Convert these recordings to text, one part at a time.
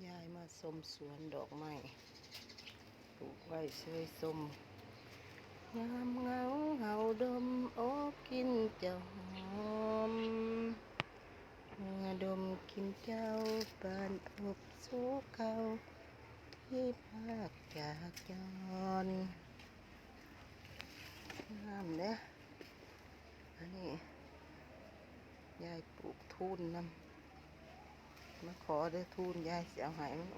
ຍາຍມາຊົມສວນດອກໄມ້ ປູກໄວ້ເຊີຍຊົມ. ຍາມເຫງົາເຮົາດົມໂອກກິ່ນເຈົ້າຫອມ ເມື່ອດົມກິ່ນເຈົ້າປານພົບສູ່ເກົ່າ ທີ່ພາກຈາກຈອນ. ງາມເດ້. ອັນນີ້ຍາຍປູກທູນນຳ ມາຂໍເດີທູນ ຍາຍຊິເອົາໃຫ້. ມັນ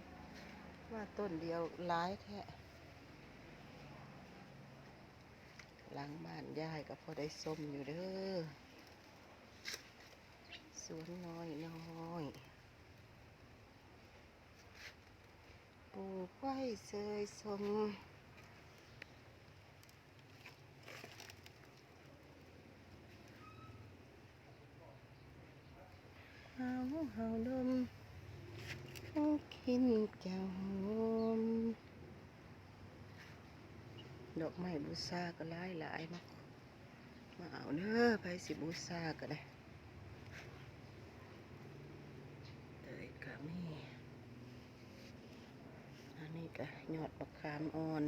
ມາຕົ້ນດຽວຫຼາຍແທ້. ຫຼັງບ້ານຍາຍກໍພໍໄດ້ຊົມຢູ່ເດີ ສວນນ້ອຍໆ ປູກໄວ້ເຊີຍຊົມ. ເຮົາ ເຮົາດົມກິ່ນເຈົ້າຫອມ. ດອກໄມ້ບູຊາກໍຫຼາຍໆ ມາ ມາເອົາເດີ ໃຜຊິບູຊາກໍໄດ້. ເຕີຍກໍມີ. ອັນນີ້ກໍຍອດບັກຂາມອ່ອນ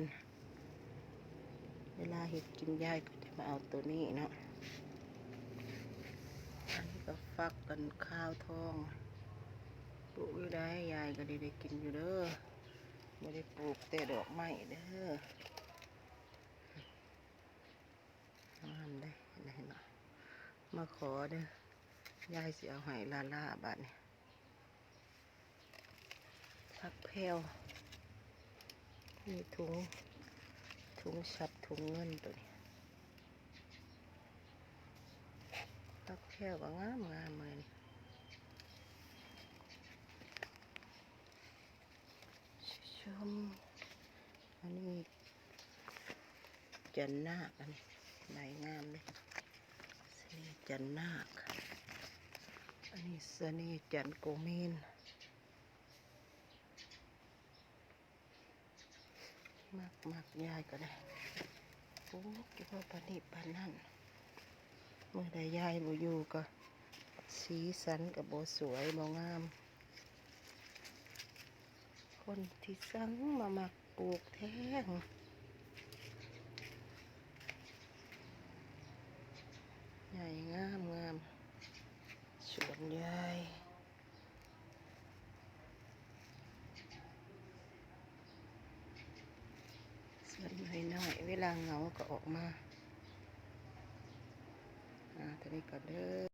ເວລາເຮັດກິນຍາຍກໍຈະມາເອົາໂຕນີ້ເນາະ. ອັນນີ້ກໍຝັກກັນຄາວທອງ ປູກຢູ່ໃດ ຍາຍກໍໄດ້ ໄດ້ກິນຢູ່ເດີ ບໍ່ໄດ້ປູກແຕ່ດອກໄມ້ເດີ. ງາມເດ້ ເຫັນເນາະ ມາຂໍເດີ ຍາຍຊິເອົາໃຫ້ລ້າໆ ບາດນີ້. ຜັກແພວ ມີຖົງ ຖົງຊັບຖົງເງິນໂຕນີ້. ຜັກແພວກໍງາມໆ ມື້ນີ້. ຊົມ ອັນນີ້ຈັນນາກ ອັນນີ້ໃບງາມເດ້ ສະເໜ່ຈັນນາກ. ອັນນີ້ສະເໜ່ຈັນໂກເມນ. ມັກ ມັກ ຍາຍກໍໄດ້ປູກຢູ່ພໍປານນີ້ປານນັ້ນ. ມື້ໃດຍາຍບໍ່ຢູ່ກໍສີສັນກໍບໍ່ສວຍບໍ່ງາມ. ຄົນທີ່ສັງມາມັກປູກແທ້ ໃຫຍ່ງາມໆ ສວນຍາຍ. ສວນນ້ອຍໆ ເວລາເຫງົາກໍອອກມາ. ອ່າ ເທົ່ານີ້ກ່ອນເດີ.